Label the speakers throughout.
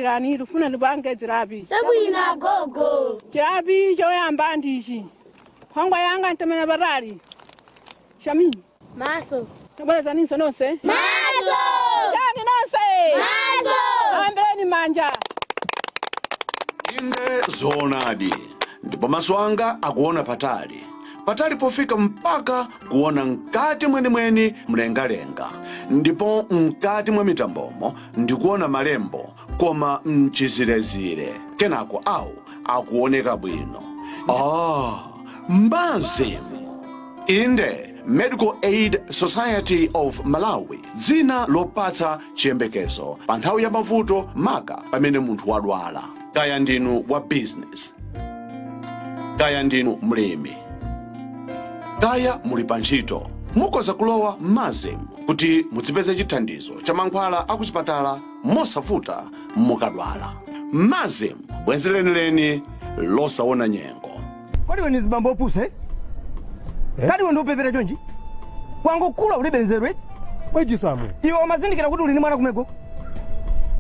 Speaker 1: Dirani lufuna ndipange zilapi.
Speaker 2: Chabwino agogo.
Speaker 1: Chilapi choyamba ndichi. Nkhwangwa yanga ntemera patali. Shami.
Speaker 2: Maso.
Speaker 1: Tabwerezaninso nonse.
Speaker 2: Maso.
Speaker 1: Chani nonse.
Speaker 2: Maso.
Speaker 1: Aombeleni manja.
Speaker 3: Inde zoonadi, ndipo maso anga akuona patali patali pofika mpaka kuona mkati mwenimweni mlengalenga, ndipo mkati mwa mitambomo ndikuona malembo koma mchizirezire, kenako awu akuoneka bwino. Ah, MASM. Inde, Medical Aid Society of Malawi, dzina lopatsa chiyembekezo pa nthawi ya mavuto, maka pamene munthu wadwala. Kaya ndinu wa business, kaya ndinu mlimi, kaya muli pa ntchito, mukhoza kulowa MASM kuti mudzipeze chithandizo cha mankhwala akuchipatala mosavuta mukadwala. MASM, bwenzi lenileni losaona nyengo.
Speaker 4: Kodi iwe ndi zibambo opusa, eh? Kodi iwe ndiupepera chonchi wangokula ulibe nzeru, eh?
Speaker 5: Bwejisamwe.
Speaker 4: Iwe umazindikira kuti uli ndi mwana kumeko?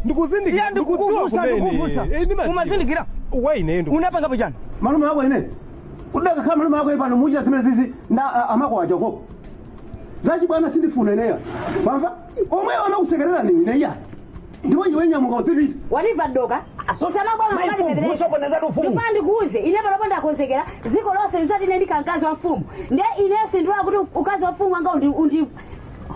Speaker 5: Ndikuzindikira.
Speaker 4: Iya, ndikukufunsa, ndikukufunsa. Umazindikira?
Speaker 5: Waine ndo.
Speaker 4: Unapangapo chani?
Speaker 6: Malume wako ine kudakakhala malume wako pano muchita zimene zizi nda amako aja koko zachibwana sindifuna ineya pamva omweyo amakusekerera ni ineya ndipo iwe nyamuka udzipita.
Speaker 7: Walimva doka.
Speaker 4: Musokoneza ufumu.
Speaker 7: Ndifuna ndikuuze, ine panopo ndakonzekera dziko lonse lizati ine ndikhala mkazi wa mfumu, nde ine sindilola kuti ukazi wa mfumu wanga undi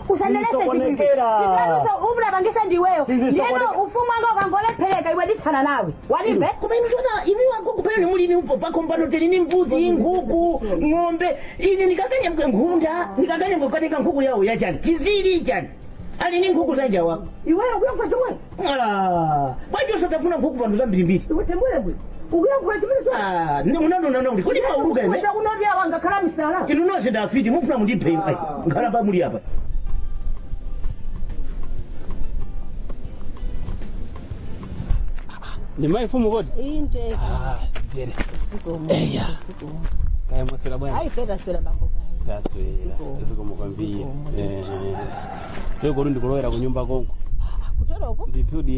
Speaker 7: usandelese chipwipwi.
Speaker 4: Sizisokonekera.
Speaker 7: Umapangisa ndiweyo.
Speaker 4: Sizisokonekera.
Speaker 7: Ndiyeno ufumu wanga ukangolephereka, iwe ndithana nawe, walimve?
Speaker 8: Koma inu tona inu agogo pano mulini upo pakombano telini mbuzi, nkhuku, ng'ombe. Ine ndikakanyambuka nkhunda, ndikakanyambuka kukatenga nkhuku yawo yachani chizili chani ali ni nkhuku zanjawa.
Speaker 4: Iweyo ukuyankhula chomwe.
Speaker 8: Ah, bwanji osatafuna nkhuku pano zambirimbiri?
Speaker 4: Iwe tembwere bwe ukuyankhula chimene cho.
Speaker 8: Ah, unanonana kuti kodi mauluka ine.
Speaker 4: Kunoti awa ngakhala misala.
Speaker 8: Inu nonse ndafiti, mufuna mundiphe inu. Ai, nkhalamba muli apa.
Speaker 9: Ndi mayi mfumu kodi?
Speaker 10: Inde.
Speaker 9: Ah, titere.
Speaker 10: Zikomo.
Speaker 9: Eya.
Speaker 10: Zikomo.
Speaker 9: Kaya mwaswera bwanji?
Speaker 10: Ayi, fe taswera bambo kayi.
Speaker 9: Taswera.
Speaker 10: Zikomo.
Speaker 9: Zikomo kwambiri.
Speaker 10: Zikomo.
Speaker 9: Eh. Lero ndikulowera kunyumba konko.
Speaker 10: Kuteroko?
Speaker 9: Ndithu di.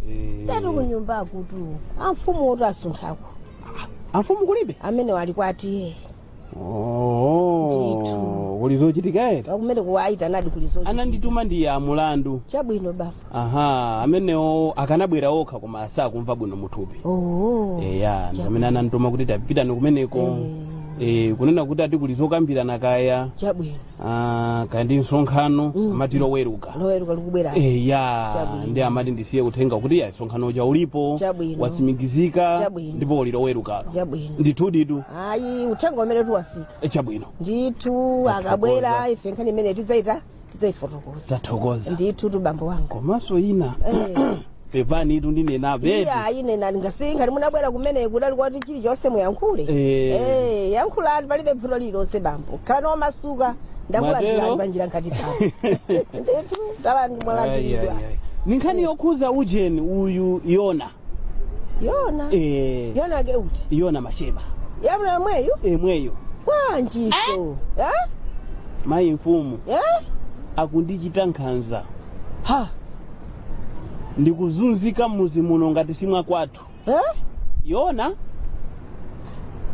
Speaker 9: Eh.
Speaker 10: Tetu kunyumba akutu. Amfumu otu asunthako.
Speaker 9: Amfumu kulibe?
Speaker 10: Amene wali kwati.
Speaker 9: Oh.
Speaker 10: Ndithu.
Speaker 9: Kuli zochitika eti?
Speaker 10: Kumene kuwaita nadi kuli zochitika.
Speaker 9: Anandituma ndi amulandu.
Speaker 10: Chabwino bambo.
Speaker 9: Aha, amenewo akanabwera okha koma asakumva bwino muthupi.
Speaker 10: Oh.
Speaker 9: Eya, ndi amene anandituma kuti tapitani kumeneko. Eh, kunena kuti ati kuli zokambirana kaya.
Speaker 10: Chabwino.
Speaker 9: Ah, kaya ndi msonkhano amati Loweruka.
Speaker 10: Loweruka likubwera.
Speaker 9: Eya.
Speaker 10: Chabwino.
Speaker 9: Ndi amati ndisiye uthenga kuti ya msonkhano uja ulipo.
Speaker 10: Chabwino.
Speaker 9: Watsimikizika.
Speaker 10: Chabwino.
Speaker 9: Ndipo uli Lowerukalo.
Speaker 10: Chabwino.
Speaker 9: Ndithuditu.
Speaker 10: Ayi, uthenga umene tuwafika.
Speaker 9: Eh, chabwino.
Speaker 10: Ndithu akabwera ife nkhani imene tidzaita tidzaifotokoza.
Speaker 9: Tathokoza.
Speaker 10: Ndithu tu bambo wanga.
Speaker 9: Komanso ina.
Speaker 10: Eh.
Speaker 9: Pepani itu ndinena betu.
Speaker 10: Iya, ine nani ngasinga munabwera kumene kudali kwati chilichonse muyankhule.
Speaker 9: Eh.
Speaker 10: Eh, yankhulani, palibe vuto lililonse bambo. Khalani omasuka, ndakulandirani
Speaker 9: Mwatero?
Speaker 10: panjira nkhati pano. Ndithu talani
Speaker 9: Ai,
Speaker 10: mwalandiridwa.
Speaker 9: ai, ai. Ni nkhani yokhuza ujeni uyu Yona.
Speaker 10: Yona?
Speaker 9: Eh.
Speaker 10: Yona ke uti?
Speaker 9: Yona Masheba.
Speaker 10: Yamuna mweyu?
Speaker 9: Emweyo.
Speaker 10: Bwanjiso? Eh?
Speaker 9: Mayi mfumu.
Speaker 10: Eh?
Speaker 9: Akundichita nkhanza.
Speaker 10: Ha.
Speaker 9: Ndikuzunzika mmuzi muno ngati simwa kwathu.
Speaker 10: Eh?
Speaker 9: Yona?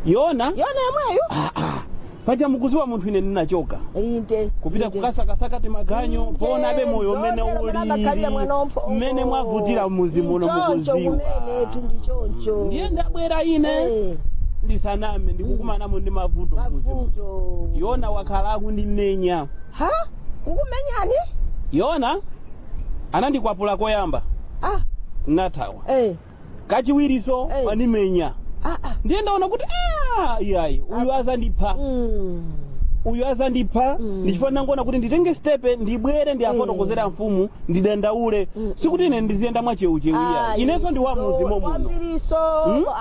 Speaker 9: Yona?
Speaker 10: Yona yamweyo?
Speaker 9: Ah, ah. Paja mukuziwa munthu ine ndinachoka.
Speaker 10: Inde.
Speaker 9: Kupita kukasakasaka timaganyo, pona abe moyo mmene
Speaker 10: Zotero amakhalira mwana
Speaker 9: uli.
Speaker 10: wamphongo.
Speaker 9: Mmene mwavutira mmuzi muno
Speaker 10: Choncho
Speaker 9: mukuziwa.
Speaker 10: kumene tu ndi choncho.
Speaker 9: Ndiye ndabwera ine.
Speaker 10: Eh.
Speaker 9: Ndisaname, ndikukumanamo ndi mavuto mmuzi muno.
Speaker 10: Mavuto.
Speaker 9: Yona wakhala akundimenya.
Speaker 10: Ha? Kukumenyani?
Speaker 9: Yona anandikwapula koyamba.
Speaker 10: Ah.
Speaker 9: Nathawa.
Speaker 10: Eh.
Speaker 9: Kachiwiriso
Speaker 10: Eh.
Speaker 9: wanimenya.
Speaker 10: Ah, ah.
Speaker 9: Ndiye ndaona kuti ah, iyayi, uyu azandipha. Uyu azandipha. Ndichifukwa ndangona kuti nditenge step, ndibwere ndiafotokozera mfumu, ndidandaule. Sikuti ine ndiziyenda mwacheucheu iya, inenso ndi wamuzi momuno.
Speaker 10: Kwambiriso.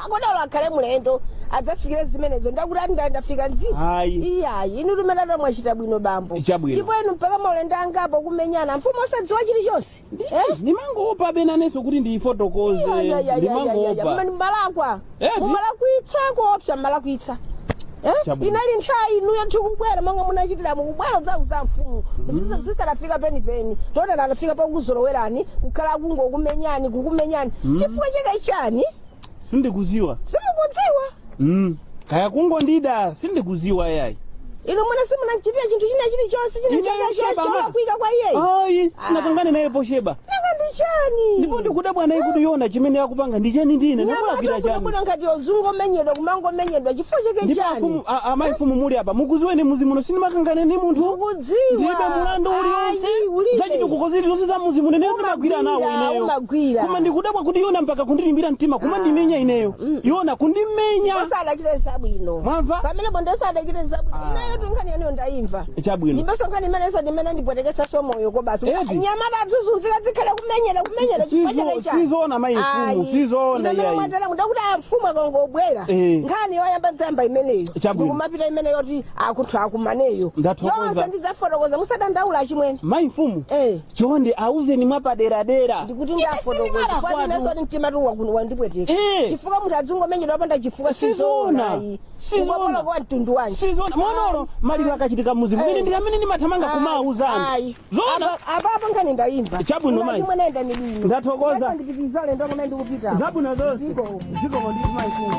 Speaker 10: Akodalo akhale mulendo adzafikire zimenezo ndakuti ati ndafika mdziko.
Speaker 9: Ayi.
Speaker 10: Iyayi, inu tumenata mwachita bwino bambo.
Speaker 9: Chabwino.
Speaker 10: Ndipo inu mpaka maulendo angapo kumenyana mfumu osadziwa chilichonse.
Speaker 9: Ndimangoopa benanenso kuti ndiyifotokoze, ndimangoopa.
Speaker 10: Mmalakwa.
Speaker 9: Eti?
Speaker 10: Mumalakwitsa koopsa, mmalakwitsa. Eh?
Speaker 9: Chabwino.
Speaker 10: Inali nthawi inuyo tikubwera monga munachitira mukubwera zauza mfumu zisadafika penipeni toonana anafika pakuzolowerani kukhala kungokumenyani kukumenyani chifukwa chake chani
Speaker 9: Sindikuziwa.
Speaker 10: Simukudziwa?
Speaker 9: Kaya kungondida, sindikuziwa yayi.
Speaker 10: Inu mwene simunamchitira chinthu china chilichonse china
Speaker 9: Ine
Speaker 10: chake
Speaker 9: Sheba, ama.
Speaker 10: cholakwika kwa iyeyo?
Speaker 9: Ayi, sinakangane naye posheba.
Speaker 10: Nanga ndi chani?
Speaker 9: Ndipo ndikudabwa naye kuti yona chimene akupanga ndi chani, ndine ndakulakwira chani?
Speaker 10: Bwino ngati ozungomenyedwa, kumangomenyedwa, chifukwa chake
Speaker 9: Ndipo
Speaker 10: chani?
Speaker 9: afumu amayi mfumu muli apa, mukuziweni muzi muno sindimakangane ndi munthu.
Speaker 10: Mukudziwa.
Speaker 9: Ndilibe mulandu uliwonse.
Speaker 10: Ayi, ulibe.
Speaker 9: Zachitukuko zilizonse za muzi muno ineyo ndimagwira nawo
Speaker 10: Umagwira,
Speaker 9: ineyo.
Speaker 10: umagwira.
Speaker 9: Koma ndikudabwa kuti yona mpaka kundilimbira mtima kumandimenya ineyo, yona kundimenya.
Speaker 10: Osadachite zabwino.
Speaker 9: Mwamva?
Speaker 10: Pamene bonde osadachite zabwino. Ineyo tunkhani yaniyo ndayimva.
Speaker 9: Chabwino.
Speaker 10: Ndiponso nkhani imenenso ndimene ndipweteketsaso moyo ko basi.
Speaker 9: Eti.
Speaker 10: Nyamata adzuzunzika zikhale kumenyera kumenyera chifukwa chake chani?
Speaker 9: Sizoona mayi mfumu, sizoona
Speaker 10: Ine
Speaker 9: iyayi.
Speaker 10: mwatera ndakuti amfumu akangobwera nkhani yoyamba nzamba imeneyo
Speaker 9: Chabwino.
Speaker 10: ndikumapita imeneyo yoti akuthu akumaneyo.
Speaker 9: Ndathokoza.
Speaker 10: Yonse ndidzafotokoza, musadandaula chimwene.
Speaker 9: Mayi mfumu, chonde auzeni mwapaderadera.
Speaker 10: Ndikuti ndafotokoza fanineso ni mtima tu wandipweteka chifukwa munthu adzungomenyedwa wapanda chifukwa.
Speaker 9: Sizoona.
Speaker 10: Sizoona.
Speaker 9: Sizoona.
Speaker 10: Ukapoloko mtundu wanji?
Speaker 9: Sizoona monolo maliro akachitika muzi mwine ndi amene ndimathamanga kumauzana.
Speaker 10: Ayi.
Speaker 9: Zoona.
Speaker 10: Apapo nkhani ndayimva.
Speaker 9: Chabwino, mayi.
Speaker 10: Chimwene enda ni bwino.
Speaker 9: Ndathokoza.
Speaker 10: Ndipitizale ndongome ndikupita.
Speaker 9: Zabwino zonse. Zikomo ndi mayi mfumu.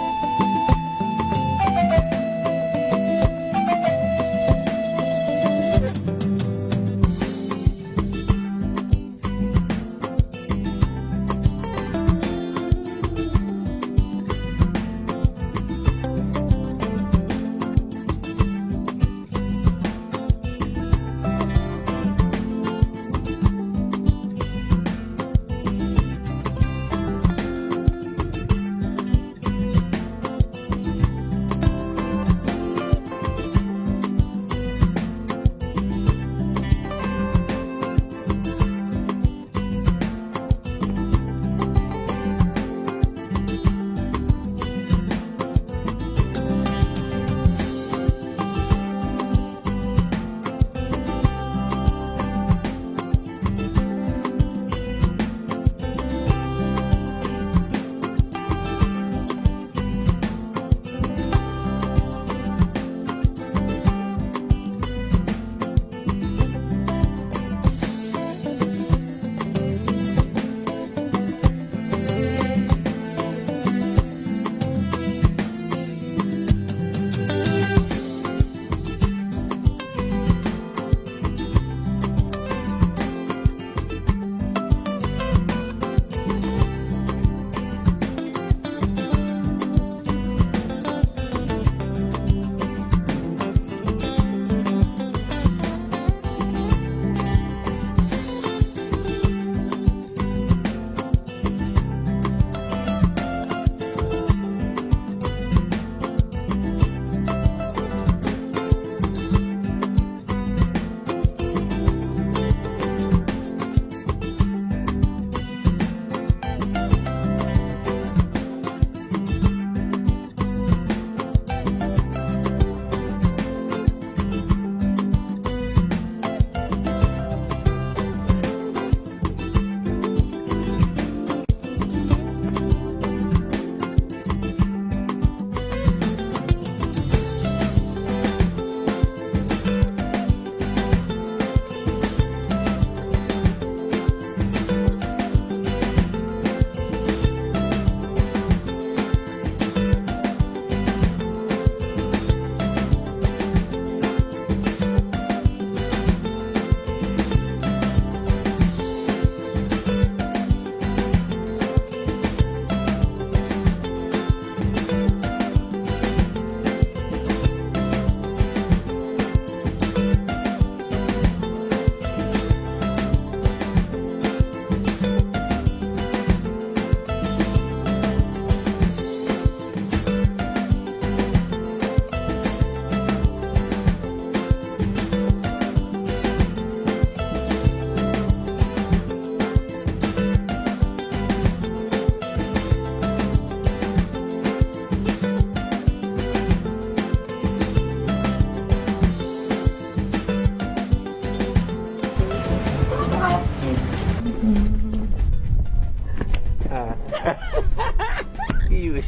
Speaker 8: Iwe.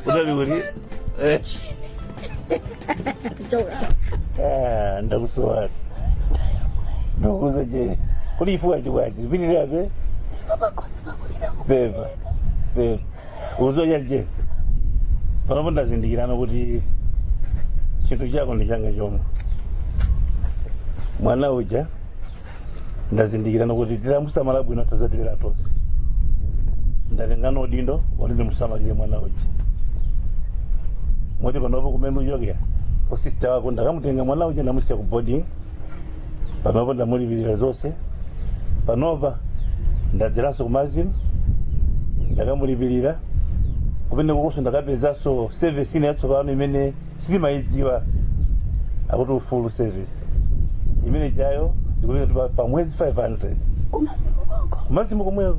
Speaker 8: Utani kuti?
Speaker 11: Ah, ndakusowa. Ndakuza je. Kuli ifuwa chikwachi. Zipitirabe. Pepa. Pepa. Uzoja je. Panopo ndazindikirano kuti chinthu chako ndi changa chomwe. Mwana uja ndazindikirano kuti titamusamala bwino tazatilera tonse. Ndatengano udindo woti ndimusamalire mwana uja. Moti panopo kumene uchokera kwa sister wako ndakamutenga mwana uja ndamusiya ku boarding. Panopo ndamulipirira zonse. Panopa ndadzeranso kumazini ndakamulipirira kumene kukoso ndakapezanso service ina yatsopano imene sitimayidziwa akuti ufulu service imene jayo ndikupeza kuti pa mwezi 500 kumazimu komweko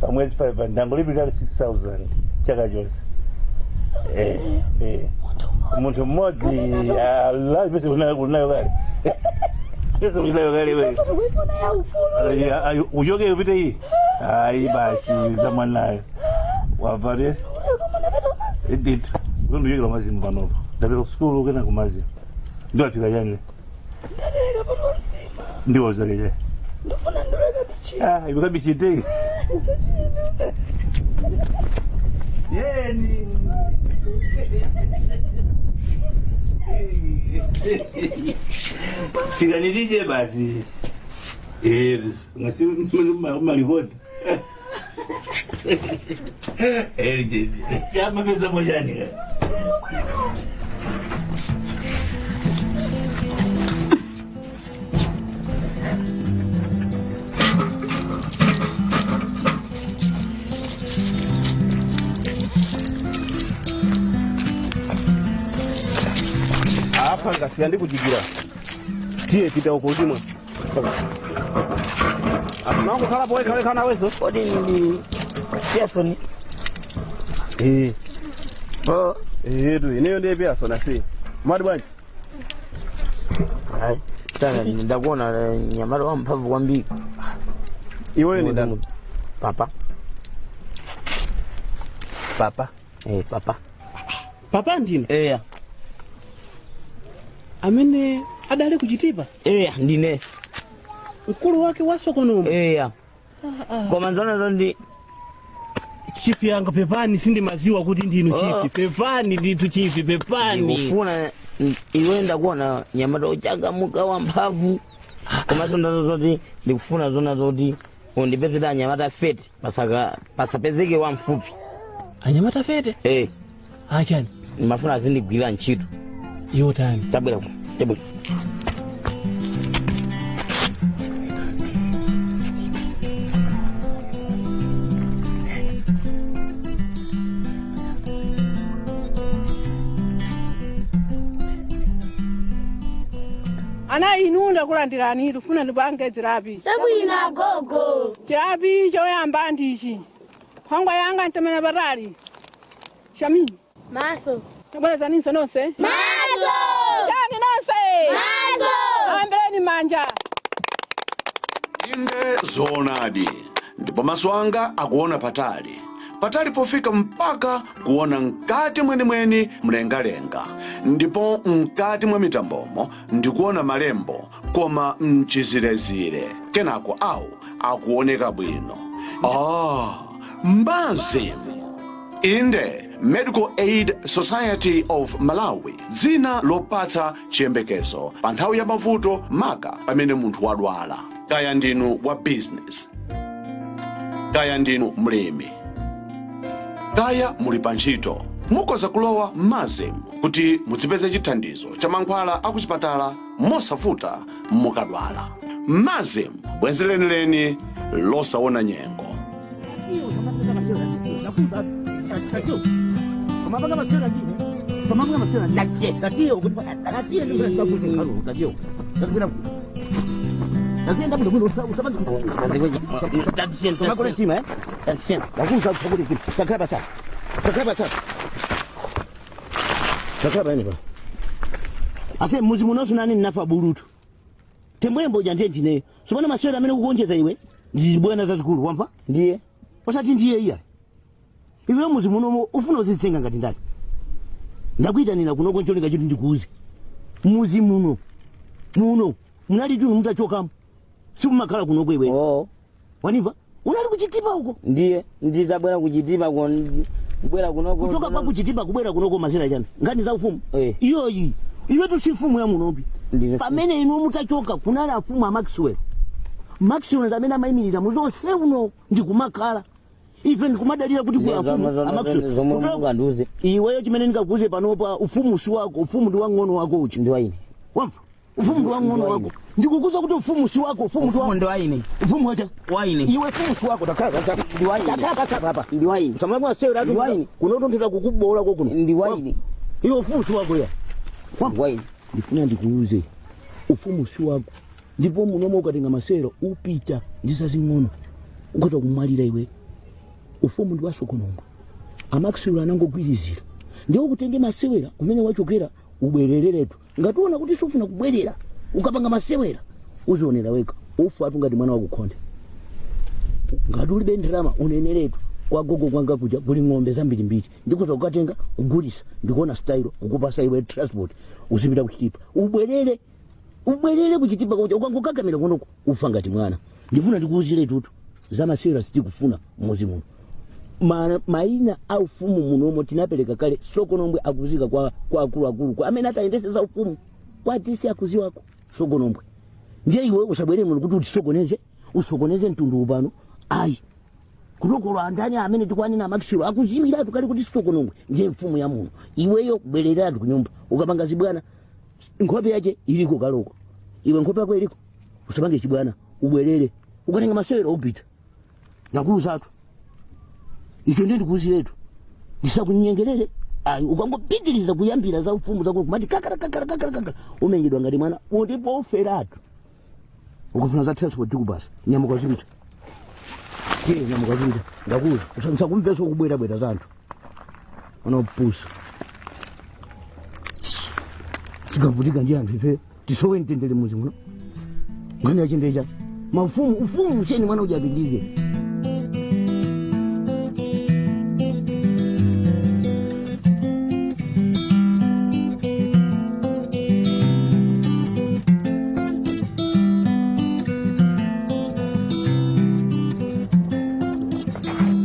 Speaker 11: pa mwezi 500 ndangolipirira 6000 chaka chonse. Eh, eh. Munthu mmodzi ala pese kunayo kale, pese kunayo kale we. Uchoke upite iyi ayi basi za mwanayo wavale ndithu undichokera mazimu panopo ndapita kusukulu kena kumazimu ndiwapika chani ndiwozaleche iwe kabichite yeni sikanitije basi ngasi malikoti amapeza mojani.
Speaker 6: Apa ngasiya ndikujikira tiye pita uko uchimwa atunakukhala powekhawekha naweso.
Speaker 8: Kodi ndi Pearson?
Speaker 6: Eh. Oh, etu ineyo ndiye Pearson asi. Mwati bwanji?
Speaker 8: Hayi, sana ndakuona nyamala wa mphamvu kwambiri.
Speaker 6: Iweyo ni ndani?
Speaker 8: Papa.
Speaker 6: Papa.
Speaker 8: Eh, papa.
Speaker 9: Papa ndino?
Speaker 8: Eya.
Speaker 9: Amene adali kuchitipa?
Speaker 8: Eya, ndine.
Speaker 9: Mkulu wake wasokonomo?
Speaker 8: Eya. Koma nzona zondi
Speaker 9: Chifi yanga pepani sindimaziwa kuti ndinu
Speaker 8: Oh.
Speaker 9: chifi. Pepani ndithu chifi pepani.
Speaker 8: Ndikufuna iwe ndakuona nyamata uchangamuka wa mphamvu. Koma zona zoti ndikufuna zona zoti undipezera anyamata fete pasaka pasapezeke wa mfupi.
Speaker 9: Anyamata fete?
Speaker 8: Eh.
Speaker 9: Achani.
Speaker 8: Ndimafuna azindigwira ntchito.
Speaker 9: Yotani.
Speaker 8: Tabwera ku. Tabwera.
Speaker 1: Ana inu ndakulandirani tufuna ndipange zilapi.
Speaker 2: Chabwino gogo.
Speaker 1: Chilapi choyamba ndichi. Nkhwangwa yanga ntemena patali. Shami.
Speaker 2: Maso.
Speaker 1: Tabwerezaninso nonse.
Speaker 2: Maso.
Speaker 1: Chani nonse.
Speaker 2: Maso.
Speaker 1: Ambeni manja.
Speaker 3: Inde zoonadi ndipo maso anga akuona patali patali pofika mpaka kuona mkati mwenimweni mlengalenga ndipo mkati mwa mitambomo ndikuona malembo koma mchizirezire kenako awu akuoneka bwino. Ah, mbazimu. Inde Medical Aid Society of Malawi, dzina lopatsa chiyembekezo pa nthawi ya mavuto maka pamene munthu wadwala. Kaya ndinu wa business, kaya ndinu mlimi, kaya muli pa ntchito, mukhoza kulowa m'MASM kuti mudzipeze chithandizo cha mankhwala akuchipatala mosavuta mukadwala. MASM, bwenzi lenileni losaona nyengo.
Speaker 8: Ase muzi muno sunani nnafa bulutu tembwembo uja ndiye ndineyo sopano masewera amene ukuonjeza iwe ndibwena zazikulu wamva ndiye osati ndiye iya iwe muzi munomo ufuna uzitsenga ngati ndani Ndakuyitanira kunoko ncholinga choti ndikuuze. Muzi muno muno munali tunu mutachokamo, simumakhala kunoko iwe.
Speaker 12: Oh.
Speaker 8: Wanimva? Unali kuchitipa uko.
Speaker 12: Ndiye nditabwera kuchitipa kubwera kunoko.
Speaker 8: Kuchoka kwa kuchitipa kubwera kunoko mazira chani? Ngani za ufumu
Speaker 12: Eh.
Speaker 8: iyoyi iwetu si mfumu ya munopi.
Speaker 12: Ndine.
Speaker 8: Pamene inu mutachoka kunali afumu a Maxwell. Maxwell ndi amene amayimirira muzonse uno ndikumakhala. Ife ndikumadalira kuti kuli afumu a Maxwell.
Speaker 12: Zomwe mungandiuze.
Speaker 8: Iweyo chimene ndingakuuze panopa, ufumu si wako, ufumu ndi wang'ono wako uchi.
Speaker 12: Ndi waine.
Speaker 8: Wamva? Ufumu ndi wang'ono wako. Ndikukuza kuti ufumu si wako, ufumu ndi
Speaker 12: Ufumu ndi waine.
Speaker 8: Ufumu wacha?
Speaker 12: Waine.
Speaker 8: Iwe ufumu si wako, takhala kasapa.
Speaker 12: Ndi waine.
Speaker 8: Takhala kasapa apa.
Speaker 12: Ndi waine.
Speaker 8: Usamangwa sewera
Speaker 12: Ndi waine.
Speaker 8: kunotonthera kukubola ko kuno.
Speaker 12: Ndi waine.
Speaker 8: Iwe ufumu si wako ya.
Speaker 12: Ndi waine.
Speaker 8: Ndifuna ndikuuze, ufumu si wako, ndipo munomo ukatenga masero upita ndisazing'ono ukota kumwalira iwe. Ufumu ndi wasokonongo, amaxwell anangogwirizira. Ndiwo kutenge masewera kumene wachokera ubwerereretu. Ngationa kuti sufuna kubwerera, ukapanga masewera uzionera weka, ufa atu ngati mwana wakukhonde. Ngati ulibe ndalama uneneretu, kwa gogo kwanga kuja kuli ng'ombe zambirimbiri, ndikuza kukatenga kugulisa, ndikuona style kukupasa iwe transport uzipita kuchitipa, ubwerere, ubwerere kuchitipa kuja. Ukangokakamira kunoko ufa ngati mwana. Ndifuna ndikuuzire tutu, zamasewera sitikufuna muzi muno. Maina a ufumu munomo tinapereka kale. Sokonombwe akuzika kwa akuluakulu, kwa amene atayendese za ufumu, kwa tisi akuziwako Sokonombwe. Ndiye iwe usabwere muno kuti utisokoneze, usokoneze mtundu upano, ayi. Kunokolo andani amene tikwanena amakisiro akuziwiratu kale kuti Sokonombwe ndiye mfumu ya muno. Iweyo bwereratu kunyumba, ukapanga zibwana nkhope yache iliko kaloko. Iwe nkhope yako iliko, usapange chibwana, ubwerere. Ukatenga masewero upita, nakuuzatu icho. Ndiye ndikuuziretu, ndisakunyengerere ayi. Ukangopitiriza kuyambira za ufumu zako kumati kakara kakara kakara kakara, umenyedwa ngati mwana ndipo uferatu. Ukafuna za transport tikupasa, nyamuka zipita. Tiye, nyamuka zipita, ndakuuza. Usakumveso kubwerabwera za anthu anaopusa. Tikavutika ndi anthu ife, tisowe mtendere muzi muno. Nkhani yachendecha mafumu ufumu useni mwana ujapitilize.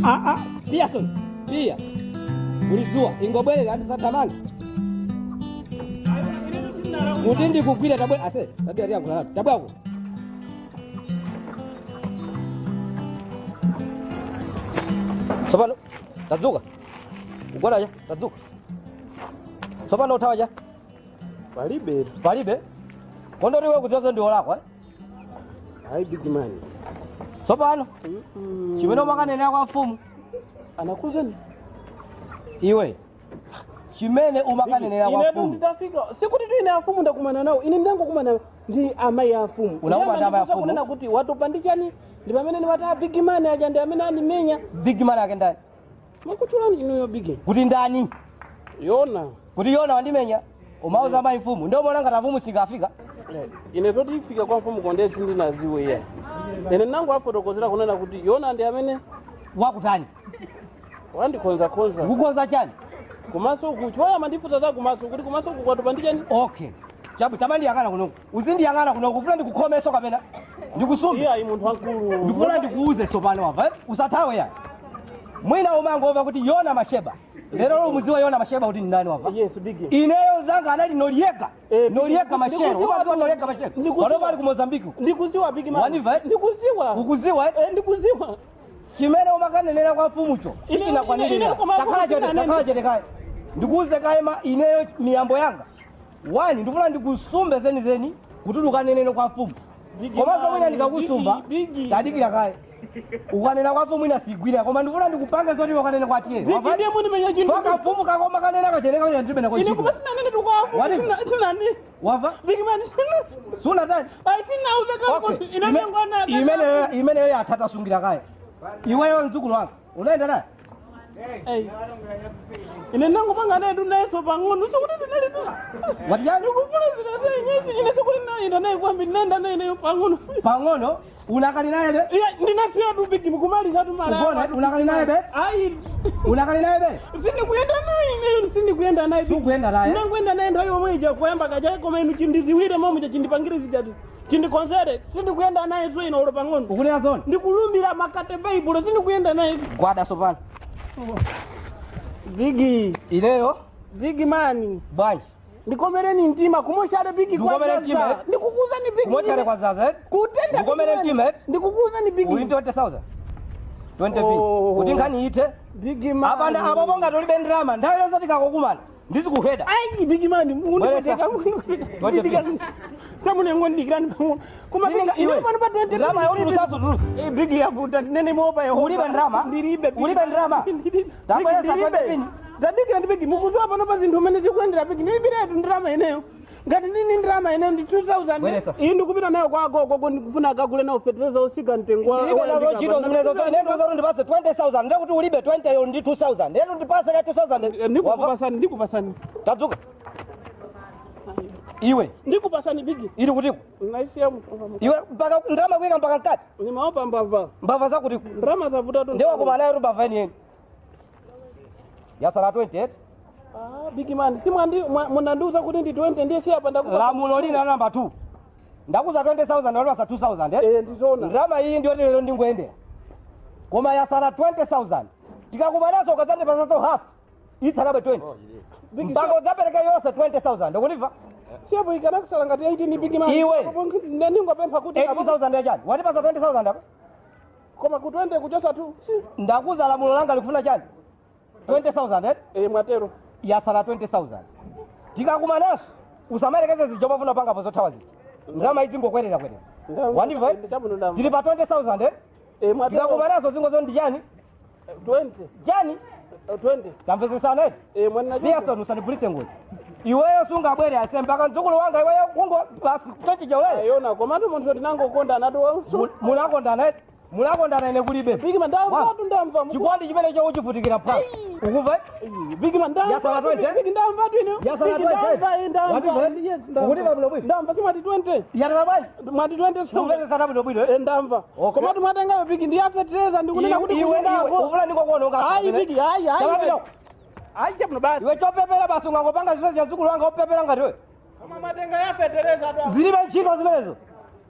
Speaker 4: Ah, ah, Pearson, pia ulizua ingobwerera andisathamange kuti ndikugwira. Tabwe ase tabia tiyankhula tabwako. Tsopano tadzuka, ugwadaja, tadzuka tsopano, uthawaja.
Speaker 9: Palibe.
Speaker 4: Palibe kondoti iwe kudziwazo ndiwolakwa, eh?
Speaker 9: Hayi, big man.
Speaker 4: Tsopano chimene umakanenera kwa mfumu
Speaker 9: Anakuzani.
Speaker 4: Iwe chimene umakanenera kwa
Speaker 9: Inetu
Speaker 4: mfumu.
Speaker 9: nditafika, sikuti tu ine afumu ndakumana nawo, ine ndangokumana ndi amayi a mfumu.
Speaker 4: Unakumana ndi amayi a mfumu?
Speaker 9: Kunena kuti watopa ndi chani, ndi pamene ndimati a big man aja ndi amene andimenya.
Speaker 4: Big man ake ndani?
Speaker 9: Makutchulani inuyo, big.
Speaker 4: Kuti ndani?
Speaker 9: Yona.
Speaker 4: Kuti Yona wandimenya, umauza amayi mfumu? Ndio umaona ngati afumu sikafika.
Speaker 9: Ine zoti ifika kwa mfumu konde sindinaziwe iye. Ine nango afotokozera kunena kuti Yona ndi amene
Speaker 4: wakutani.
Speaker 9: Wandikhonzakhonza.
Speaker 4: Kukonza chani?
Speaker 9: Kumaso uku choya mandifuta za kumaso, kuti kumaso uku kwatopa ndi chani.
Speaker 4: Okay, chabu tamandiyang'ana kunoku, uzindiyang'ana kunoku. Ufuna ndikukhomeso kapena ndikusumbe?
Speaker 9: Iye ayi, munthu wankulu.
Speaker 4: Ndikufuna ndikuuze tsopano, wamva, eh? Usathawe ya mwina umangomva kuti Yona Masheba. Lero umuziwa Yona Masheba kuti ndani, wamva?
Speaker 9: Yes, big.
Speaker 4: Ineyo zanga anali Noliega. Noliega Mashero. Umadziwa Noliega Mashero?
Speaker 9: Ndikuziwa.
Speaker 4: Panopa ali ku Mozambique.
Speaker 9: Ndikuziwa, big man.
Speaker 4: Waniva, eh?
Speaker 9: Ndikuziwa.
Speaker 4: Ukuziwa, eh?
Speaker 9: Eh, ndikuziwa.
Speaker 4: Chimene umakanenera kwa mfumucho
Speaker 9: Ine-
Speaker 4: sichinakwanirira.
Speaker 9: ine koma
Speaker 4: Takhala chete.
Speaker 9: sinanene.
Speaker 4: Takhala chete kaye, ndikuuze kaye ma ineyo miyambo yanga wani. Ndikufuna ndikusumbe zenizeni kuti ukanenere kwa mfumu.
Speaker 9: Big
Speaker 4: Komanso
Speaker 9: man,
Speaker 4: mwina ndikakusumba
Speaker 9: big, big.
Speaker 4: tadikira kaye, ukanena kwa mfumu ina sigwira, koma ndikufuna ndikupange zoti ukanene kwa tiye.
Speaker 9: Big, ndiye munimenya chinthu.
Speaker 4: Faka mfumu kakoma kanena kacheneka kuti ndilibe nako
Speaker 9: Ine
Speaker 4: ntchito.
Speaker 9: koma sinanene tukwafu.
Speaker 4: Wani?
Speaker 9: Sinani.
Speaker 4: Wamva?
Speaker 9: Big man, sina.
Speaker 4: Sunatani?
Speaker 9: Ayi, sinauza kale
Speaker 4: Okay.
Speaker 9: kuti ine ndangwana.
Speaker 4: Imeneyo imeneyo yathatasungira kaye. Iweyo mdzukulu wanga unaenda naye.
Speaker 9: Ei. Ine nangopanga naye tunayeso pang'ono sikuti zinali
Speaker 4: Watiyani?
Speaker 9: ndikufuna zinazenyechi ine sikuti naenda naye kwambi ndinaenda naye nayo pang'ono.
Speaker 4: Pang'ono unakali naye be?
Speaker 9: Iya, ndinasiya tu bigi mukumaliza tu mara.
Speaker 4: Ugona, unakali naye be?
Speaker 9: Ayi.
Speaker 4: Unakali naye be?
Speaker 9: Sindikuyenda naye ineyo sindikuyenda naye.
Speaker 4: Sukuyenda naye?
Speaker 9: Ndinangoenda naye nthawi yomwe ija kuyamba kachayi koma inu chindiziwire momwe chindipangire zijati. Chindikonzere sindikuyenda naye so ino ulo pang'ono.
Speaker 4: Ukunena zoni?
Speaker 9: Ndikulumbira makate baibulo sindikuyenda naye.
Speaker 4: Gwada sopano.
Speaker 9: Bigi.
Speaker 4: Ineyo?
Speaker 9: Bigi mani.
Speaker 4: Bwanji.
Speaker 9: Ndikomereni mtima kumoshare bigi kwa
Speaker 4: Ndikukomere mtima,
Speaker 9: zaza.
Speaker 4: eh?
Speaker 9: Ndikukuza ni bigi.
Speaker 4: Kumochare kwa zaza eh?
Speaker 9: Kutenda.
Speaker 4: Ndikukomere
Speaker 9: bigi
Speaker 4: mtima eh?
Speaker 9: Ndikukuza ni bigi.
Speaker 4: Uli 20,000. 20
Speaker 9: Oh.
Speaker 4: p. Kuti nkhani ite.
Speaker 9: Bigi man.
Speaker 4: Apanda apo ponga tolibe ndrama nthawi yonse tikakokumana ndizikuheda.
Speaker 9: Ai bigi mani
Speaker 4: Bweresa.
Speaker 9: undipeteka. Tamunengo ndikirani pang'ono. Koma
Speaker 4: Sininga-
Speaker 9: bigi
Speaker 4: iwe.
Speaker 9: ine pano pa 20.
Speaker 4: Ndrama yakuti lusazo tulusa.
Speaker 9: Eh, bigi yavuta ndinene mopa Yehova.
Speaker 4: Ulibe ndrama?
Speaker 9: Ndilibe. bigi.
Speaker 4: Ulibe ndrama?
Speaker 9: Ndilibe.
Speaker 4: Tabweresa
Speaker 9: Bigi, ndilibe.
Speaker 4: 20 pini.
Speaker 9: Tadikira ndi bigi mukuziwa pano pa zinthu mmene zikuyendera bigi ndilibiretu ndrama ineyo. Ngati ndini ndrama ineyo ndi 2000.
Speaker 4: Bweresa.
Speaker 9: Iyi ndikupita nayo kwa agogo ndikufuna akagule nawo fetereza osika mtengo wa.
Speaker 4: Ndilibe nazo ntchito zimenezo. Ine ndiuza ndipase 20,000 ndekuti ulibe 20 yo ndi 2,000. Ndenu ndipase ka 2,000.
Speaker 9: Ndikupasani ndikupasani.
Speaker 4: Tadzuka. Iwe.
Speaker 9: Ndikupasani bigi.
Speaker 4: Ili kutiko.
Speaker 9: Naisiya
Speaker 4: Iwe mpaka ndrama kuika mpaka mkati.
Speaker 9: Nimaopa mbava.
Speaker 4: Mbava zakutiko.
Speaker 9: Ndrama zavuta tu.
Speaker 4: Ndiwakumana nayo mbava eni eni. Yasala 20 eh?
Speaker 9: Ah, bigi man, si mwandi munandiuza kuti ndi 20 ndiye siya panda kupa.
Speaker 4: Lamulo lina namba 2. Ndakuza 20,000 walipasa 2,000 eh?
Speaker 9: Eh, ndizona.
Speaker 4: Ndrama iyi ndiyo lero ndingoyendera. Koma yasala 20,000. Tikakumanaso ukazandipasaso half. Itsalabe 20. Mpaka udzapereka yonse 20,000. Ukunimva?
Speaker 9: Siyapo ikanakusala ngati 18 bigi man.
Speaker 4: Iwe.
Speaker 9: Ndingopempha kuti
Speaker 4: 80,000 yachani. Watipasa 20,000 apa?
Speaker 9: Koma ku 20 kuchosa tu. Si.
Speaker 4: Ndakuza lamulo langa likufuna chani? 20,000 eh?
Speaker 9: Eh, mwatero.
Speaker 4: Yasala 20,000. Tikakumanaso usamalekeze zija pafuna panga pozothawa zija. Ndrama idzi ngokwerera kwerera. Wandimva? eh?
Speaker 9: Chabwino ndamva.
Speaker 4: Tili pa 20,000 eh?
Speaker 9: Eh, mwatero.
Speaker 4: Tikakumanaso zingozo ndi chani?
Speaker 9: 20.
Speaker 4: Chani?
Speaker 9: 20.
Speaker 4: Tamvetsesana eti?
Speaker 9: Eh, mwana
Speaker 4: Pearson usandibulise ngozi. Iweyo sungabwere ase mpaka mdzukulu wanga iweyo kungo basi chonchi ulere.
Speaker 9: Yona, komatu munthu tinangokonda anatu.
Speaker 4: Munakondana eti? Munakondana ine kulibe.
Speaker 9: Bigi man, ndamva tu ndamva.
Speaker 4: Chikondi chimene cho uchivutikira pa. Ukumva?
Speaker 9: Bigi man, ndamva.
Speaker 4: Yasala 20.
Speaker 9: Bigi ndamva tu ine.
Speaker 4: Yasala
Speaker 9: Bigi
Speaker 4: 20.
Speaker 9: ndamva, eh, ndamva.
Speaker 4: Watimva, eh?
Speaker 9: Yes, ndamva.
Speaker 4: Ukutimva bwino bwino?
Speaker 9: Ndamva si mwati 20.
Speaker 4: Yatala bwanji?
Speaker 9: Mwati 20 so.
Speaker 4: Ukumvetsetsa bwino bwino, eh?
Speaker 9: Eh, ndamva.
Speaker 4: Okay.
Speaker 9: Komatu mwatengayo bigi ndiyafetereza ndikunena kuti
Speaker 4: Iwe iwe
Speaker 9: kuyendako.
Speaker 4: uvula ndikokuona ukasa.
Speaker 9: Ayi bigi, ayi, ayi.
Speaker 4: Tamapita.
Speaker 9: Ayi chabwino basi.
Speaker 4: Iwe chopepera basi ungangopanga zimene za mdzukulu wanga opepera ngati wewe.
Speaker 9: Koma mwatenga yafetereza tu.
Speaker 4: Zilibe ntchito zimenezo.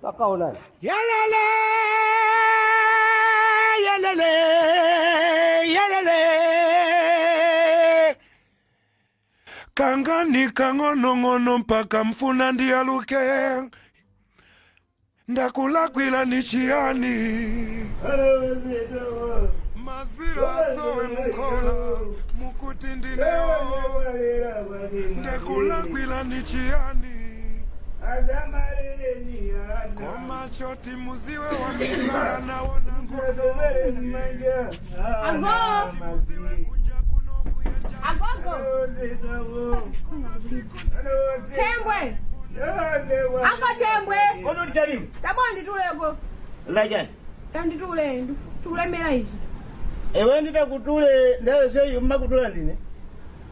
Speaker 4: Takaonani.
Speaker 13: Yalele, yalele, yalele. Kangani kang'onong'ono mpaka mfuna ndiyaluke ndakulakwila ni chiyani mazira asowe mukola mukuti ndinewo ndakulakwila ni chiyani koma choti muziwe wa misala nawona
Speaker 1: Ango! Agogo! Thembwe! Ango Thembwe! Tabo ndituleko.
Speaker 12: Lachani.
Speaker 1: Nditule, nditulemera ichi.
Speaker 12: Ewe nditakutule ndayo seyo mmakutula ndine.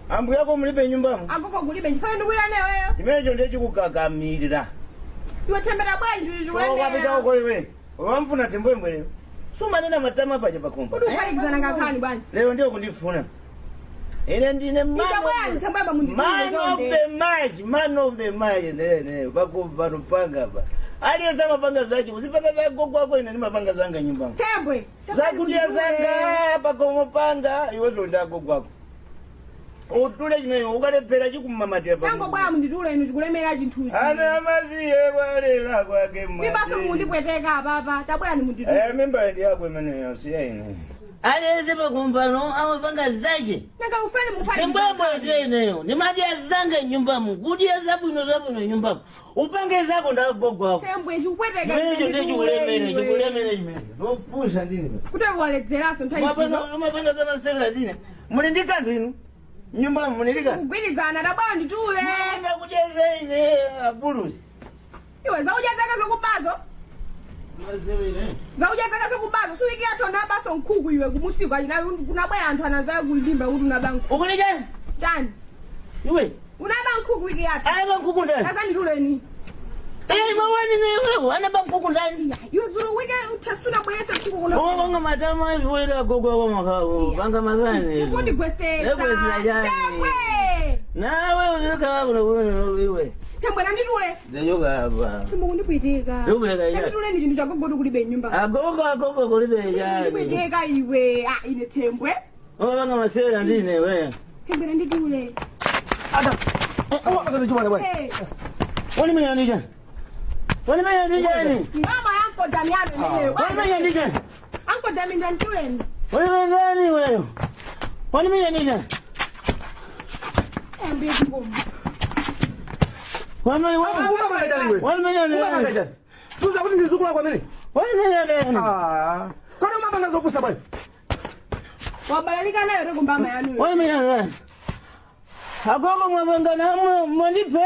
Speaker 12: Ambu yako mulibe nyumbamo.
Speaker 1: Agogo kulibe ndifane ndikwira neweyo.
Speaker 12: Chimenecho ndiye chikukakamira.
Speaker 1: Iwe thembera bwanji ichi
Speaker 12: Wapita
Speaker 1: kulemera.
Speaker 12: uko iwe. Wamfuna tembwembwe lero. Sumanena matama paja pakomba.
Speaker 1: Kuti ukhalikizana ngakhani bwanji.
Speaker 12: Lero ndiyo kundifuna. Ine ndine man
Speaker 1: Ita
Speaker 12: of
Speaker 1: bwanji
Speaker 12: the-
Speaker 1: thembwemba munditule
Speaker 12: man of
Speaker 1: chonde.
Speaker 12: the match, man of the match. Ne ne pakomba nopanga pa. Aliyense amapanga zache, uzipanga zako kwako ine ndimapanga zanga nyumbamo.
Speaker 1: Thembwe.
Speaker 12: Zakudya zanga pakomo panga iwe zondako kwako. Utule chimenecho ukalephera chikumamatira pa.
Speaker 1: Tango bwana munditule inu chikulemera chinthuchi.
Speaker 12: Ana maziye kwalera kwake
Speaker 1: Mimbaso mundipweteka apapa. Tabwera ni munditule.
Speaker 12: Eh, mimba ndi yako imeneyo siya ine. Aliyense pakombano amapanga zache.
Speaker 1: Nanga ufeni muphalikizana.
Speaker 12: Mbwembwe ndiye ineyo ndimadya zanga nyumbamo kudya zabwino zabwino nyumbamo upange zako ndagogwako
Speaker 1: Thembwe chikupweteka
Speaker 12: chimenecho ndiye chikulemera chikulemera chimenecho ndopusha ndine
Speaker 1: Kuti waledzeraso nthawi zino.
Speaker 12: umapanga zamasewera ndine muli ndi kanthu inu nyumbamo muli ndi kanthu
Speaker 1: Kugwirizana tabwera nditule.
Speaker 12: kudyeza ine abuluzi
Speaker 1: Iwe zakudya zake zokubazo. Zakudya zake zikubazo suiki athu anabaso nkhuku iwe kumusiku achina kunabwera anthu anazaye kulimba kuti unaba nkhuku.
Speaker 12: Ukulija?
Speaker 1: Chani?
Speaker 12: Iwe.
Speaker 1: Unaba nkhuku wiki yathu.
Speaker 12: Aba nkhuku ndani?
Speaker 1: Azandituleni.
Speaker 12: Eh, mawani ne wewe, anaba nkhuku ndani?
Speaker 1: Iwe zulu wiki uthasuna bwese nkhuku kuno.
Speaker 12: Oma banga matama iwera gogo kwa makawo, banga mazani.
Speaker 1: Kundigwesesa.
Speaker 12: Negwesera chani?
Speaker 1: Tembwe.
Speaker 12: Nawe uzikhala kuno kuno iwe.
Speaker 1: Tembwe nanditule.
Speaker 12: Ndayoka apa.
Speaker 1: Tembwe kundipweteka.
Speaker 12: Ndikupweteka chani?
Speaker 1: Nandituleni chinthu chagogodo kulibe nyumba.
Speaker 12: Agogo agogo kulibe chani.
Speaker 1: Kundipweteka iwe. Ah, ine tembwe.
Speaker 12: Oma banga masera ndine we.
Speaker 1: Tembwe nanditule.
Speaker 6: Ada. Akati chibwana bwana.
Speaker 1: Hey.
Speaker 12: Wani menya ndija? Wani menya ndija ni?
Speaker 1: Mama yanko Damiano imeneyo.
Speaker 12: Wani menya ndija?
Speaker 1: Anko Dami ndandituleni.
Speaker 12: Wani menya ndani wewe? Wani menya ndija?
Speaker 1: Ambiye kungoma.
Speaker 12: Wani menya
Speaker 6: Umapanga chani iwe?
Speaker 12: Wani menya
Speaker 6: Umapanga
Speaker 12: ndani?
Speaker 6: chani? Suza kuti ndizukula kwamene.
Speaker 12: Wani menya ndani?
Speaker 6: Ah. Kodi umapanga zopusa bwana.
Speaker 1: Wabalalika nayo rego mbama yanu.
Speaker 12: Wani menya ndani? Agogo mwabanga na mwandipe?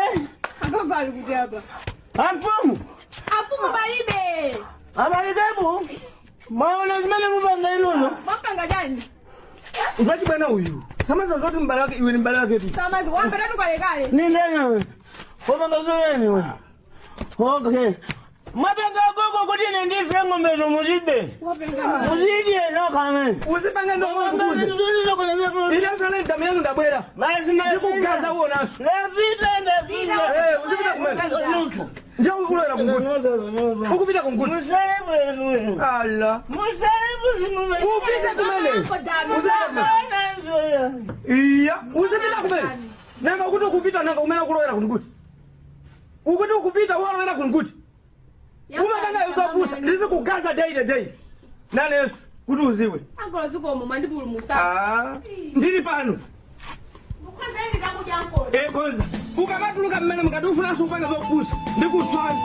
Speaker 1: Agogo ali kuti apa.
Speaker 12: Amfumu.
Speaker 1: Afumu balibe.
Speaker 12: Abalikabu. Mwaona zimene mupanga inuno.
Speaker 1: Mwapanga chani?
Speaker 6: Mvachi bwana uyu. Samaza zoti mbale wake iwe ni mbale wake tu.
Speaker 1: Samazi wambera tukalekale.
Speaker 12: Ni ndani wewe. Wapanga zoleni wewe. Okay. Mwapanga agogo kuti ine ndife ng'ombezo muzibe. Muzidye nokame.
Speaker 6: Uzipanga ndo mwanguze. Ile sala ndamiano ndabwera.
Speaker 12: Basi na
Speaker 6: Ndikugaza uonaso.
Speaker 12: Ndapita ndapita.
Speaker 6: Eh, uzipita kumene. Nje ukulowera kunguti. Ukupita kunguti.
Speaker 12: Musale
Speaker 6: Ala.
Speaker 12: Musale
Speaker 6: Upite kumene. Uzipita kumene. Iya, uzipita kumene. Nanga kuti ukupita nanga umene ukulowera kunguti. Ukuti ukupita walowera kunguti. Umapanga uzopusa ndizikugaza day to day. Nane Yesu kuti uziwe.
Speaker 1: Ankola zikomo mwandipulumutsa.
Speaker 6: Ah, ndili pano.
Speaker 1: Mukhonzeni zakudya ankola.
Speaker 6: Eh, konza. Ukamatuluka mmene mukati ufunanso kupanga zopusa ndikuswani.